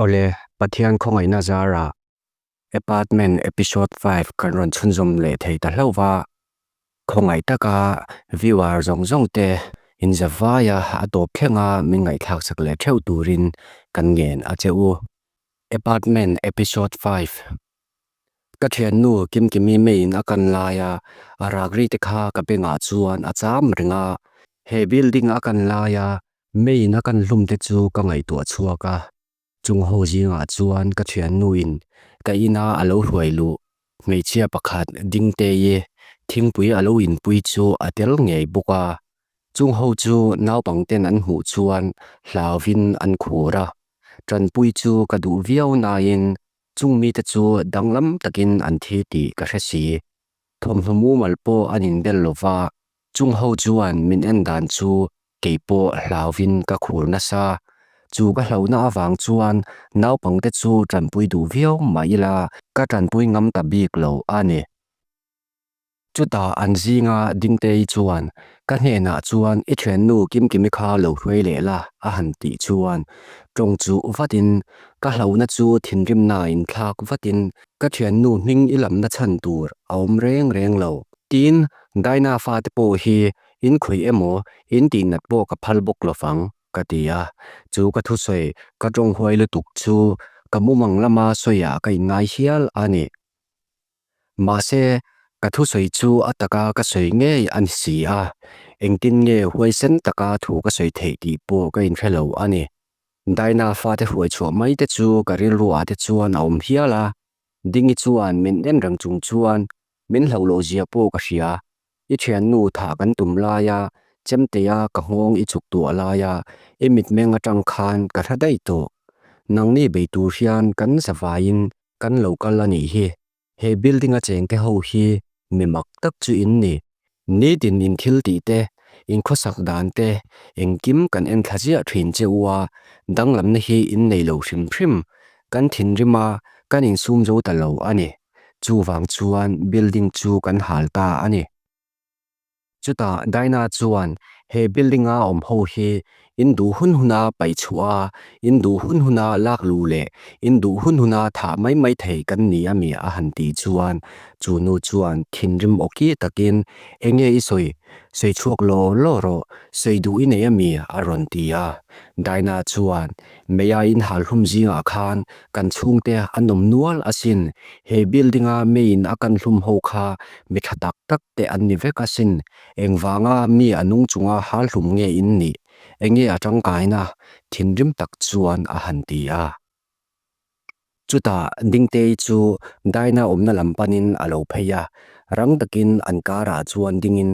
Awle, Pathian khawngaihna zarah Apartment Episode 5 kan rawn chhunzawm leh thei ta hlauh va, khawngaih taka viewer zawng zawng te inzavaia a tawp thlenga min ngaihthlak sak leh theuh turin kan ngen a che u. Apartment Episode 5 Ka thiannu Kimkimi meiin a kan laia a rak ri te kha ka bengah chuan a cham reng a, he building a kan laia meiin a kan hlum te chu ka ngaihtuah chhuak a, chung ho zingah chuan ka thiannuin ka ina a lo hruai luh hmeichhia pakhat Dingtei thingpui a lo inpui chu a tel ngei bawk a, chung ho chu naupangten an hmuh chuan hlauvin an khur a, tanpui chu ka duh viau nain chung mite chu danglam takin an thi tih ka hre si. Thawmhnaw mumal pawh an inbel lo va, chung ho chuan min en dan chu kei pawh hlauvin ka khur nasa. Chu ka hlauhna avang chuan naupangte chu tanpui duh viau mah ila ka tanpui ngam ta bik lo a ni. Chutah an zinga Dingtei chuan ka hnenah chuan i thiannu Kimkimi kha lo hruai leh la a han tih chuan tawng chuh vatin ka hlauhna chu thinrimnain thlak vatin ka thiannu hming i lamna chhan tur a awm reng reng lo. Tin, Dinah fate pawh hi in khawih emaw in tihnat pawh ka phal bawk lo fang ka ti a, chu ka thusawi ka tawng huai lutuk chu ka mumang lama sawiah ka inngai hial a ni. Mahse, ka thusawi chu a taka ka sawi ngei a ni si a, engtin nge huaisen taka thu ka sawi theih tih pawh ka inhre lo a ni. Dinah fate hruai chhuah mai te chu ka rilruah te chuan a awm hial a, Dingi chuan min en reng chung chuan min hlauh loh zia pawh ka hria, i thiannu thah kan tum laia chemtea ka nghawng i chuk tuah laia i mitmeng atang khan ka hra daih tawh. Nangni bei tur hian kan zavaiin kan lo kal a nih hi. He building a chengte ho hi mi mak tak chu in ni. Nitin in thil tih te, in khawsak dan te, engkim kan en thla ziah thin che u a, danglamna hi in nei lo hrim hrim. Kan thinrim a, kan insum zo ta lo a ni. Chuvang chuan building chu kan hal ta a ni. Chutah Dinah chuan he building-a awm ho hi in duh hun huna paih chhuah a, in duh hun huna lak luh leh in duh hun huna thah mai mai thei kan ni a mi a han tih chuan chu nu chuan thinrim awki takin enge i sawi, sawi chhuak law law rawh, sawi duh i nei a mi a rawn ti a. Dinah chuan Meia in halhlum zingah khan kan chhungte an awm nual asin, he building-a meiin a kan hlum ho kha mi tha tak tak te an ni vek asin, engvanga mi a nung chunga halhlum nge in nih, enge a tangkaina, thinrim tak chuan a han ti a. Chutah Dingtei chu Dinah awmna lam panin a lo phei a, rang takin an karah chuan dingin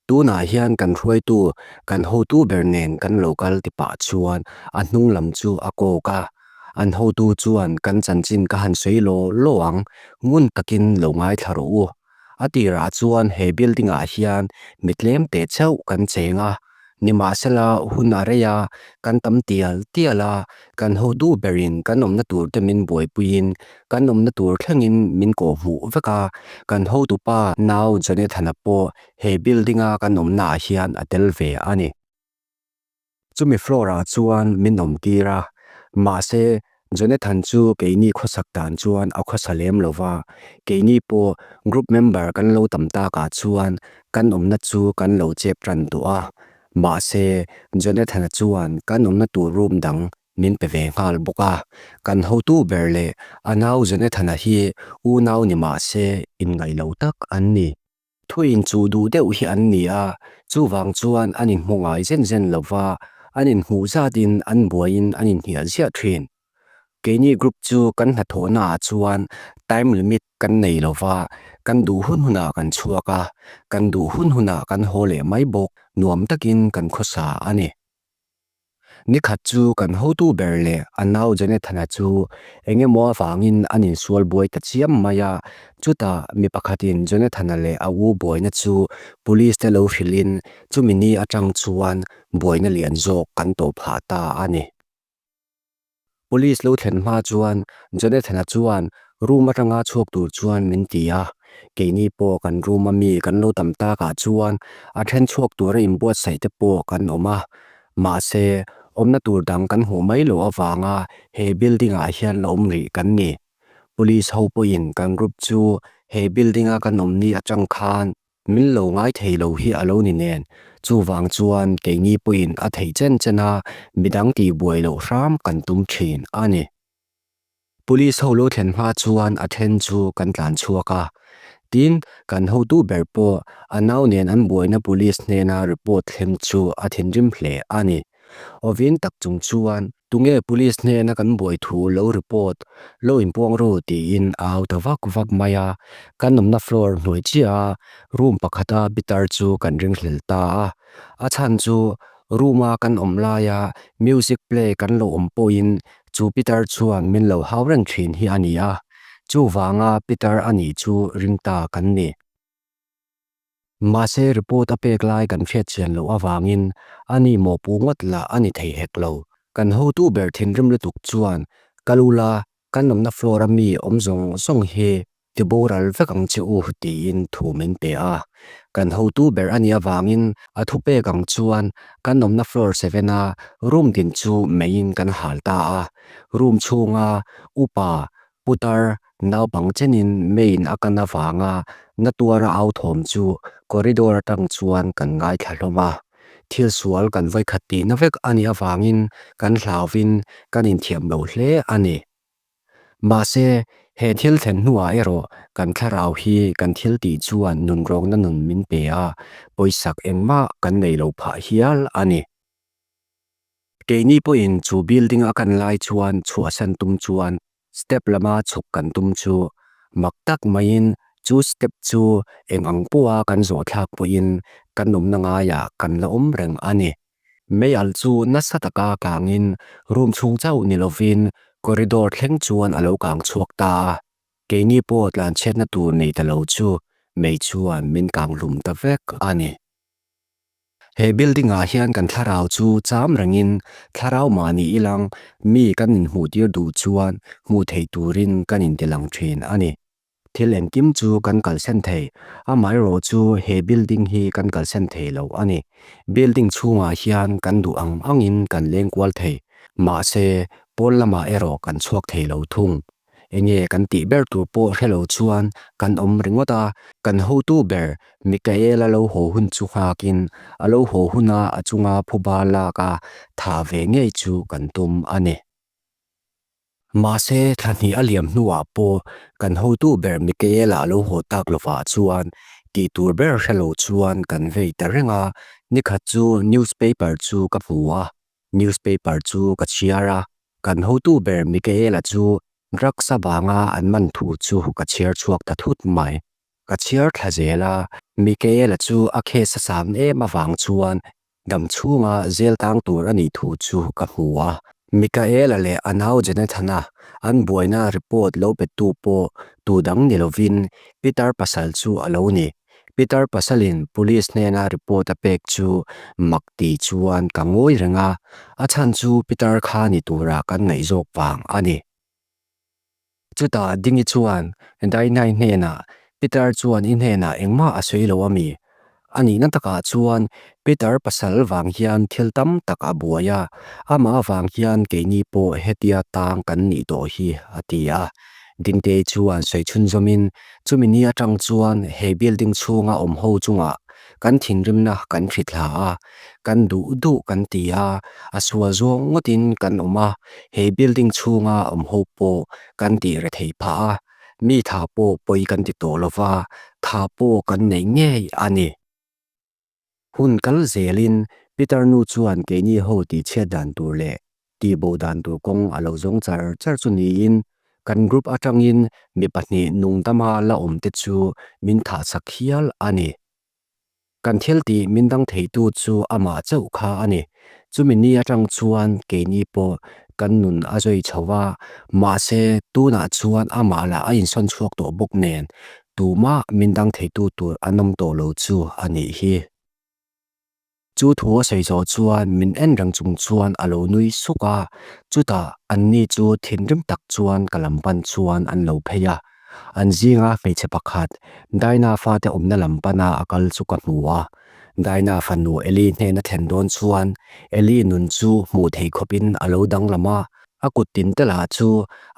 Tunah hian kan hruaitu, kan hotu ber nen kan lo kal ti pah chuan a hnung lam chu a kawk a. An hotu chuan kan chanchin ka han sawi law law ang, ngun takin lo ngaithla rawh u. A tirah chuan he building ah hian mi tlem teh chauh kan cheng a, nimahsela hun a rei a, kan tam tial tial a, kan hotu berin kan awmna tur te min buaipuiin kan awmna tur thlengin min kawhhmuh vek a, kan hotupa nau Jonathan-a pawh He building a kan awmna ah hian a tel ve a ni. Chumi floor ah chuan min awm tir a, mahse Jonathan chu keini khawsak dan chuan a khawsa lem lo va, keini pawh group member kan lo tam tak ah chuan kan awmna chu kan lo chep tan tawh a, mahse Jonathan-a chuan kan awmna tur room dang min pe ve nghal bawk a, kan hotu ber leh a nau Jonathan-a hi unau ni mahse inngaih lo tak an ni. Thuin chu duh deuh hi an ni a, chuvang chuan an inhmu ngai zen zen lo va, an inhmuh zatin an buaiin an inhnial ziah thin. Keini group chu kan hnathawhnaah chuan time limit kan nei lo va, kan duh hun hunah kan chhuak a, kan duh hun hunah kan haw leh mai bawk, nuam takin kan khawsa a ni. Nikhat chu kan hotu ber leh a nau Jonathan-a chu eng emaw avangin an insual buai ta chiam mai a, chutah mi pakhatin Jonathan-a leh a u buaina chu police te lo hrilhin chumi ni atang chuan buaina lian zawk kan tawh phah ta a ni. Police lo thlen hma chuan Jonathan-a chuan room atanga chhuak tur chuan min ti a, keini pawh kan room a mi kan lo tam takah chuan a then chhuak tura inbuatsaih te pawh kan awm a, mahse Awmna tur dang kan hmuh mai loh avanga he building ah hian la awm rih kan ni. Police ho pawhin kan group chu he building a kan awm ni atang khan min lo ngai thei lo hi a lo ni nen. Chuvang chuan keini pawhin a theih chen chen a midang tihbuai loh hram kan tum thin a ni. Police ho lo thlen hma chuan a then chu kan tlan chhuak a. Tin, kan hotu ber pawh a nau nen an buaina police hnena report thleng chu a thinrim hle a ni. Awin tak chung chuan tunge police hnena kan buai thu lo report lo inpuang ru tiin a au ta vak vak mai a. Kan awmna floor hnuai chiah a room pakhata bitar chu kan ringhlel ta a. A chhan chu room a kan awm laia music play kan lo awm pawhin Chu Peter chuan min lo hau reng thin hi a ni a, chuvanga Peter a nih chu ring ta kan ni. Mahse report a pek lai kan hriat chian loh avangin a ni mawhpuh ngawt lah a ni thei hek lo. Kan hotu ber thinrim lutuk chuan ka lu la kan awmna floor a mi awm zawng zawng hi Ti boral vek ang che u tiin thu min pe a. Kan hotu ber a nih avangin a thupek ang chuan kan awmna floor sevena room din chu meiin kan hal ta a. Room chhunga upa, putar, naupang chenin meiin a kan avanga na tuara au thawm chu corridor atang chuan kan ngaithla hlawm a. Thil sual kan vawikhat tihna vek a nih avangin kan hlauvin kan inthiam lo hle a ni. Mahse, he thil thlen hnuah erawh kan thlarau hi kan thil tih chuan nunrawkna nun min pe a, pawisak engmah kan nei lo phah hial a ni. Keini pawhin chu building a kan lai chuan chhuahsan tum chuan step lama chhuk kan tum chu mak tak maiin chu step chu eng ang pawha kan zawh thlak pawhin kan awmna ngaiah kan la awm reng a ni. Meialh chu nasa taka kangin room chhung chauh ni lovin corridor thleng chuan a lo kang chhuak ta a, keini pawh tlanchhiatna tur nei ta lo chu mei chuan min kang hlum ta vek a ni. He building ah hian kan thlarau chu cham rengin thlarau mahni ilang mi kan inhmuhtir duh chuan hmuh theih turin kan intilang thin a ni. Thil engkim chu kan kalsan thei, amaherawh chu he building hi kan kalsan thei lo a ni. Building chhungah hian kan duh ang angin kan leng kual thei, mahse pawn lamah erawh kan chhuak thei lo thung. Enge kan tih ber tur pawh hre lo chuan kan awm ringawt a, kan hotu ber Mikaela lo haw hun chu nghakin a lo haw huna a chunga phuba lak a thah ve ngei chu kan tum a ni. Mahse, thla hnih a liam hnuah pawh kan hotu ber Mikaela lo haw tak lovah chuan tih tur ber hre lo chuan kan vei ta reng a, nikhat chu newspaper chu ka hmu a, newspaper chu ka chhiar a, kan hotu ber Mikaela chu drugs avanga an man thu chu ka chhiar chhuak ta thut mai. Ka chhiar thla zel a, Mikaela chu a case a sang em avang chuan Dam chhunga zel tang tur a nih thu chu ka hmu a. Mikaela leh a nau Jonathana an buaina report lo petu pawh tu dang ni lovin Peter pasal chu a lo ni. Peter pasalin police hnena report a pek chu mak ti chuan ka ngawi reng a, a chhan chu Peter kha ni tura kan ngaihzawk vang a ni. Chutah Dingi chuan Dainai hnenah, Peter chuan i hnenah engmah a sawi lo a mi? A nihna takah chuan Peter pasal vang hian thil tam tak a buai a, amah avang hian keini pawh hetia tang kan nih tawh hi, a ti a. Dingtei chuan sawi chhunzawmin, Chumi ni atang chuan he building chhunga awm ho chungah kan thinrimna kan hrithla a, kan duh duh kan ti a, a sual zawng ngawtin kan awm a, he building chhunga awm ho pawh kan tih re thei phah a, mi tha pawh pawi kan ti tawh lova, tha pawh kan nei ngei a ni. Hun kal zelin Peter nu chuan keini ho tihchhiat dan tur leh tihbo dan tur kawng a lo zawng char char chu niin kan group atangin mi pahnih nungdama la awm te chu min thahchak hial a ni. Kan thil tih min dang theitu chu amah chauh kha a ni. Chumi ni atang chuan keini pawh kan nun a zui chho va, mahse tunah chuan amah lah a insawn chhuak tawh bawk nen tumah min dang theitu tur an awm tawh lo chu a nih hi. Chu thu a sawi zawh chuan min en reng chung chuan a lo nui suk a, chutah anni chu thinrim tak chuan ka lam pan chuan an lo phei a. An zinga hmeichhe pakhat Dinah fate awmna lam pana a kal chu ka hmu a. Dinah fanu Eli hnena thlen dawn chuan Eli nun chu hmuh theih khawpin a lo danglam a, a kut tin te lah chu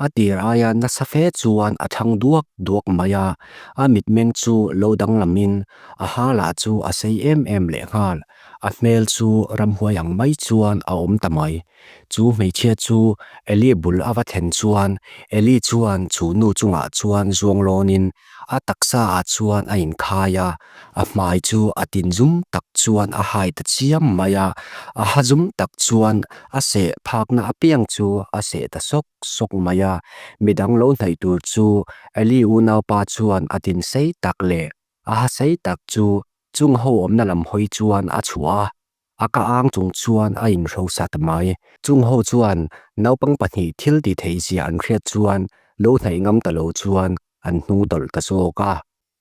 a tir aia nasa fe chuan a thlang duak duak mai a, a mitmeng chu lo danglamin a ha lah chu a sei em em lehnghal, a hmel chu ramhuai ang mai chuan a awm ta mai. Chu hmeichhia chu Eli bul a va thlen chuan Eli chuan chu nu chungah chuan zuang lawnin a taksa ah chuan a inkhai a, a hmai chu a tin zum tak chuan a hai ta chiam mai a, a ha zum tak chuan a seh phakna apiang chu a seh ta sawk sawk mai a, midang lo hnaih tur chu Eli unaupa chuan a tin sei tak leh a ha sei tak chu chung ho awmna lam hawi chuan a chhuah a. A ka ang chung chuan a inhrosa ta mai. Chung ho chuan naupang pahnih thil ti theih zia an hriat chuan lo hnaih ngam ta lo chuan an hnung tawlh ta zawk a.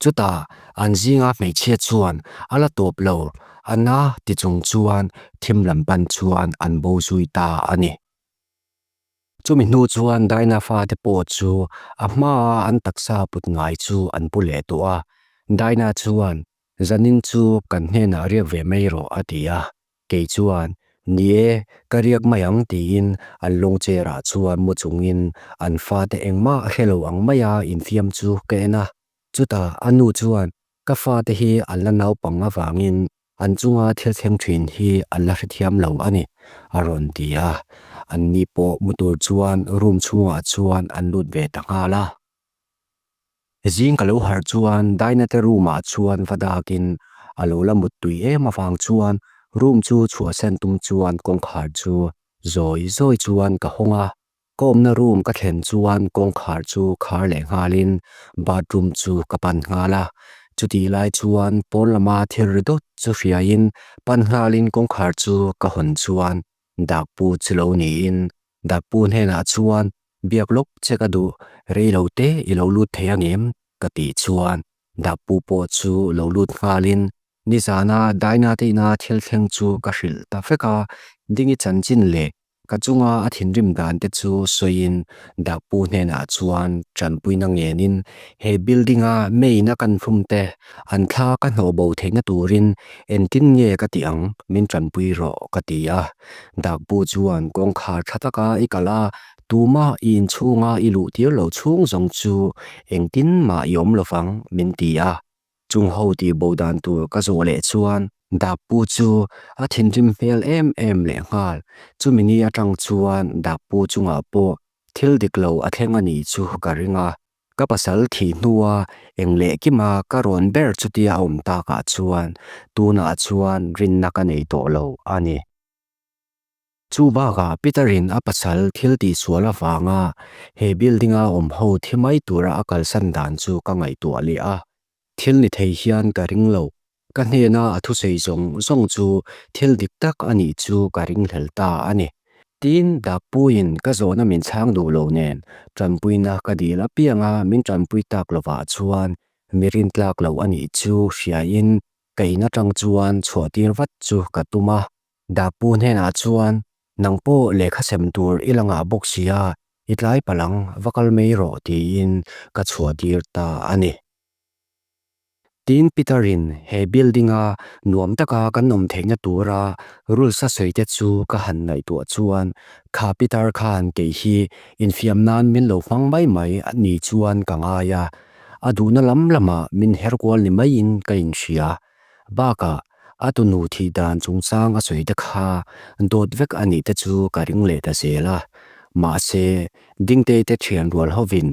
Chutah an zinga hmeichhia chuan a la tawp lo, a na ti chung chuan thim lam pan chuan an bo zui ta a ni. Chumi hnu chuan Dinah fate pawh chu a hmaa an taksa put ngai chu an pu leh tawh a. Dinah chuan Zanin chu kan hnenah riak ve mai rawh a ti a, kei chuan, Ni e, ka riak mai ang tiin an lung chair-ah chuan mu chungin an fate engmah hre lo ang maia infiam chu ka en a. Chutah a nu chuan, Ka fate hi an la naupang avangin an chunga thil thleng thin hi an la hrethiam lo a ni, a rawn ti a. Anni pawh mu tur chuan room chhungah chuan an lut ve ta nghal a. Zing ka lo harh chuan Dinah te room ah chuan va dakin a lo la muttui em avang chuan room chu chhuahsan tum chuan kawngkhar chu zawi zawi chuan ka hawng a, ka awmna room ka thlen chuan kawngkhar chu khar leh nghalin bathroom chu ka pan nghal a, chutih lai chuan pawn lama thil ri dawt chu hriaiin pan nghalin kawngkhar chu ka hawn chuan Dakpu chu lo niin Dakpu hnenah chuan Biak lawk che ka duh, rei lo te i lo lut thei angem? ka tih chuan Dakpu pawh chu lo lut nghalin nizana Dinah te ina thil thleng chu ka hrilh ta vek a, Dingi chanchin leh ka chunga a thinrim dan te chu sawiin Dakpu hnenah chuan tanpuina ngenin he building-a main a kan hlum te an thla ka hnawh bo theihna turin engtin nge ka tih ang min tanpui rawh ka ti a. Dakpu chuan kawngkhar tha taka i kal a, tuma i inchhunga i luh tir lo chhung zawng chu engtin mah i awm lovang min ti a. Chung ho tih bo dan tur ka zawh leh chuan Dakpu chu a thinrim hmel em em leh nghal. Chumi ni atang chuan Dakpu chungah pawh thil dik lo a thleng a nih chu ka ring a. Ka pasal thih hnua eng leh kima ka rawn ber chutia a awm takah chuan tunah chuan rinna ka nei tawh lo a ni. Chu bakah Peter-in a pasal thil tihsual avanga he building-a awm ho thi mai tura a kalsan dan chu ka ngaihtuah leh a, thil ni thei hian ka ring lo. Ka hnena a thusawi zawng zawng chu thil dik tak a nih chu ka ringhlel ta a ni. Tin, Dakpuiin ka zawhna min chhang duh lo nen, tanpuina ka dil apianga min tanpui tak lovah chuan mi rintlak lo a nih chu hriain ka in atang chuan chhuahtir vat chu ka tum a. Dakpu hnenah chuan, Nang pawh lehkha sem tur i la ngah bawk sia, i tlai palang va kal mai rawh tiin ka chhuahtir ta a ni. Tin, Peter-in he building-a nuam taka kan awm theihna tura rules a sawi te chu ka han ngaihtuah chuan kha Peter khan kei hi infiam nan min lo hmang mai mai a ni chuan ka ngai a, a duhna lam lamah min her kual ni maiin ka inhria. Bakah, a tunu thih dan chungchang a sawi te kha dawt vek a nih te chu ka ring leh ta zel a. Mahse, Dingtei te thian rual hovin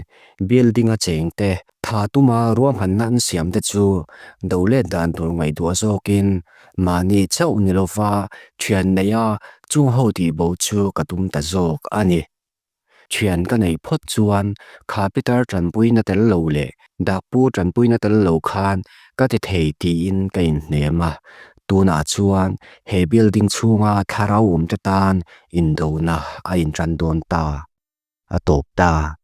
building-a cheng te Tha tuma ruahmanna an siam te chu do let dan tur ngaihtuah zawkin mahni chauh ni lova thian neia chung ho tih bo chu ka tum ta zawk a ni. Thian ka neih phawt chuan kha Peter tanpuina tel lo leh Dakpu tanpuina tel lo khan ka ti thei tiin ka inhnem a, tunah chuan he building chhunga thlarau awm te tan indona a intan dawn ta. A tawp ta.